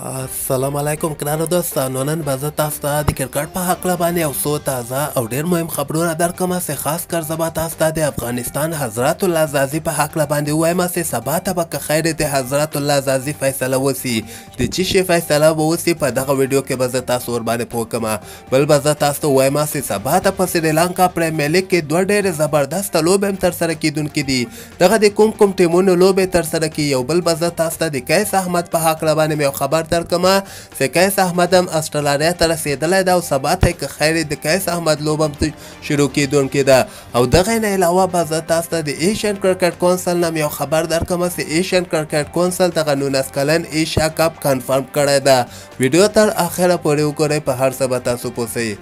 السلام علیکم ګرانو دوستانو، نن به زه تاسو ته د کرکټ په هکله باندې یو څو تازه او ډېر مهم خبرونه درکړم چې خاص کر زه به تاسو ته د افغانستان حضرت الله ځاځي په هکله باندې ووایم چې سبا ته به که خیر د حضرت الله ځاځي فیصله وسي، د چی شي فیصله به وسي په دغه ویډیو کې به زه تاسو ورباندې پوه کړم. بل به زه تاسو ته ووایم چې سبا ته په سریلانکا پریمیر لیګ کې دوه ډېرې زبردسته لوبې هم ترسره کېدونکې دي، دغه د کوم کوم ټیمونو لوبې ترسره کړي. یو بل به زه تاسو ته د قیس احمد په هکله باندې یو خبر درکړم چې قیس احمد هم استرالیا ته رسېدلی ده او سبا ته که خیر د قیس احمد لوبه هم شروع کېدونکې ده. او دغې نه علاوه به زه تاسو ته د ایشین کرکټ کونسل نه یو خبر درکړم چې ایشین کرکټ کونسل دغه 19 کلن ایشیا کپ کنفرم کړی ده. ویډیو تر اخره پورې وګورئ، په هر څه به تاسو پوه شئ.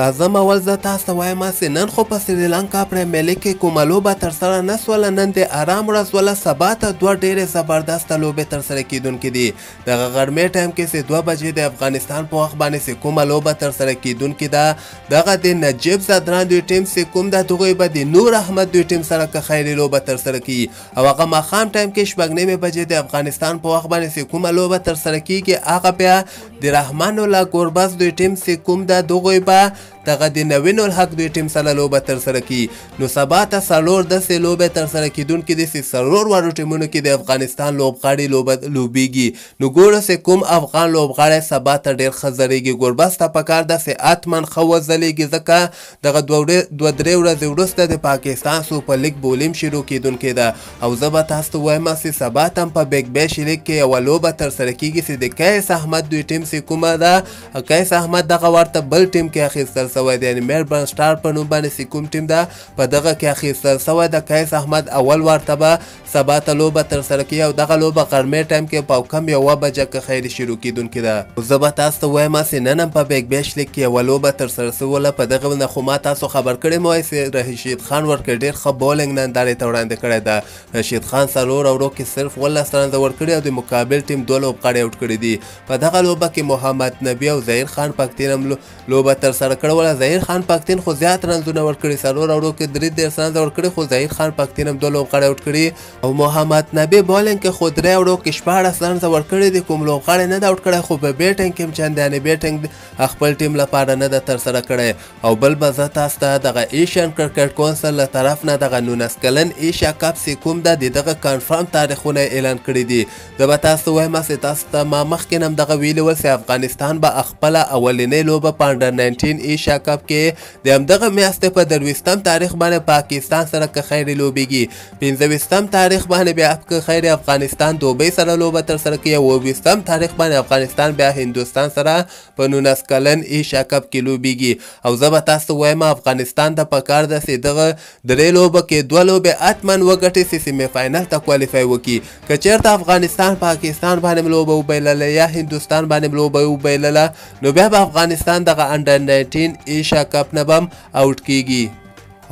راځم اول زه تاسو ته وایم چې نن خو په سریلانکا پریمیر لیګ کې کومه لوبه ترسره نه سوله، نن د ارام ورځ وله. سبا ته دوه ډېرې زبردسته لوبې ترسره کېدونکې دي. دغه غرمې ټایم کې چې 2 بجې د افغانستان په وخت باندې چې کومه لوبه ترسره کېدونکې ده، دغه د نجیب ځدران دوی ټیم چې کوم ده دغوی به د نور احمد دوی ټیم سره که خیرې لوبه ترسره کړي. او هغه ماښام ټایم کې 6:30 بجې د افغانستان په وخت باندې چې کومه لوبه ترسره کېږي، هغه بیا د رحمان الله ګوربز دوی ټیم چې کوم ده دغوی به دغه د نوین الحق دوی ټیم سره لوبه ترسره کړي. نو سبا ته 4 داسې لوبې ترسره کېدونکې دي چې 4 واړو ټیمونو کې د افغانستان لوبغاړي لوبه لوبیږي. نو ګوره چې کوم افغان لوبغاړی سبا ته ډېر ښه ځلېږي. ګوربز ته پکار ده چې حتما ښه وځلېږي، ځکه دغه 2-3 ورځې وروسته د پاکستان سوپر لیګ بولیم شروع کېدونکې ده. او زه به تاسو ته ووایم چې سبا ته هم په بیګ بیش لیګ کې یوه لوبه ترسره کېږي چې د قیس احمد دوی ټیم چې کومه ده، قیس احمد دغه ورته بل ټیم کې اخیستل سوی دی، یعنې میلبرن سټار په نوم باندې چې کوم ټیم ده په دغه کې اخیستل سوی ده. قیس احمد اول وار ته به سبا ته لوبه ترسره کوي او دغه لوبه غرمې ټایم کې په کم 1 بجه که خیر شروع کېدونکې ده. زه به تاسو ته وایم چې نن هم په بیګ بیش لیګ کې یوه لوبه ترسره سوله. په دغه نه خو ما تاسو خبر کړی مو چې رشید خان ورکړ ډېر ښه بولینګ نندارې ته وړاندې کړی ده. رشید خان 4 اورو کې صرف 19 رنزه ورکړي او د مقابل ټیم 2 لوبغاړي اوټ کړي دي. په دغه لوبه کې محمد نبي او ظهیر خان پکتین هم لوبه ترسره کړې وله. ظهیر خان پکتین خو زیات رنزونه ورکړي، 4 اورو کې 33 رنزه ورکړي، خو ظهیر خان پکتین هم 2 لوبغاړي اوټ کړي. او محمد نبي بولینګ کې خو 3 اورو کې 16 رنزه ورکړي دي، کوم لوبغاړی نه ده اوټ کړی، خو په بیټینګ کې هم چندانې بیټینګ خپل ټیم لپاره نه ده ترسره کړی. او بل به زه تاسو ته دغه ایشین کرکټ کونسل له طرف نه دغه 19 کلن ایشیا کپ چې کوم ده د دغه کنفرم تاریخونه اعلان کړي دي. زه به تاسو ته وایم چې تاسو ته ما مخکې هم دغه ویلي ول چې افغانستان به خپله اولنۍ لوبه په انډر 19 ایشیا کپ کې د همدغه میاشتې په 23 تاریخ باندې پاکستان سره که خیر لوبیږي. 25 تاریخ باندې بیا که خیر افغانستان دوبۍ سره لوبه ترسره کوي او 27 تاریخ باندې افغانستان بیا هندوستان سره په 19 کلن ایشیا کپ کې لوبیږي. او زه به تاسو ته وایم افغانستان ته پکار ده چې دغه 3 لوبو کې 2 لوبې حتما وګټي چې سیمي فاینل ته کوالیفای وکړي. که چېرته افغانستان پاکستان باندې لوبه وبایلله یا هندوستان باندې لوبه وبایلله، نو بیا به افغانستان دغه انډر 19 ایشیا کپ نه به هم اوټ کیږي.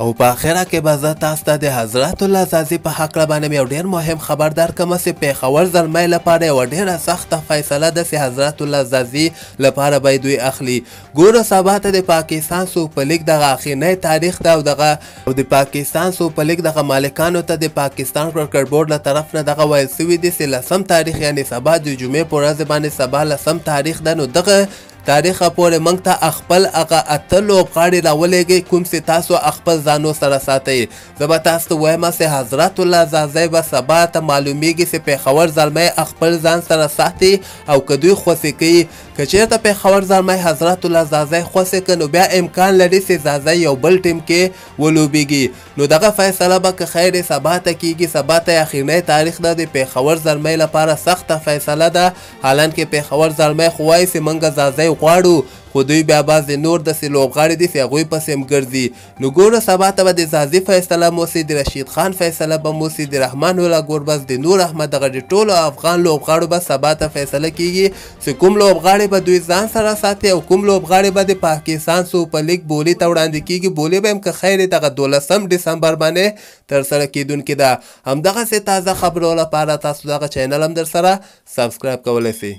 او په اخره کې به زه تاسو ته د حضرت الله ځاځي په هکله باندې یو ډېر مهم خبر درکړم چې پېښور زلمی لپاره یوه ډېره سخته فیصله ده چې حضرت الله ځاځي لپاره به دوی اخلي. ګوره سبا ته د پاکستان سوپر لیګ دغه اخرنی تاریخ ده او دغه او د پاکستان سوپر لیګ دغه مالکانو ته د پاکستان کرکټ بورډ له طرف نه دغه ویل سوي دي چې 10 تاریخ یعنې سبا د جمعې په ورځ باندې سبا 10 تاریخ ده، نو دغه تاریخه پورې موږ ته خپل هغه 8 لوبغاړي راولېږئ کوم چې تاسو خپل ځانو سره ساتئ. زه به تاسو ته وایم چې حضرت الله ځاځی به سبا ته معلومیږي چې پېښور زلمی خپل ځان سره ساتي او که دوی خوسې کوي. که چېرته پېښور زلمی حضرت الله ځاځی خوسې که، نو بیا امکان لري چې ځاځی یو بل ټیم کې ولوبیږي. نو دغه فیصله به که خیر سبا ته کیږي. سبا ته اخرنی تاریخ ده، د پېښور زلمی لپاره سخته فیصله ده. حالانکه پېښور زلمی خو وایي چې موږ ځاځی غواړو، خو دوی بیا بعضې نور داسې لوبغاړي دي چې هغوی پسې هم ګرځي. نو ګوره سبا ته به د ځاځي فیصله هم وسي، د رشید خان فیصله به هم وسي، د رحمان الله ګوربز، د نور احمد، دغه د ټولو افغان لوبغاړو به سبا ته فیصله کیږي چې کوم لوبغاړي به دوی ځان سره ساتي او کوم لوبغاړي به د پاکستان سوپر لیګ بولي ته وړاندې کیږي. بولي به هم که خیر دغه 12 دسمبر باندې ترسره کېدونکې ده. همدغسې تازه خبرو لپاره تاسو دغه چینل هم درسره سبسکرایب کولی شئ.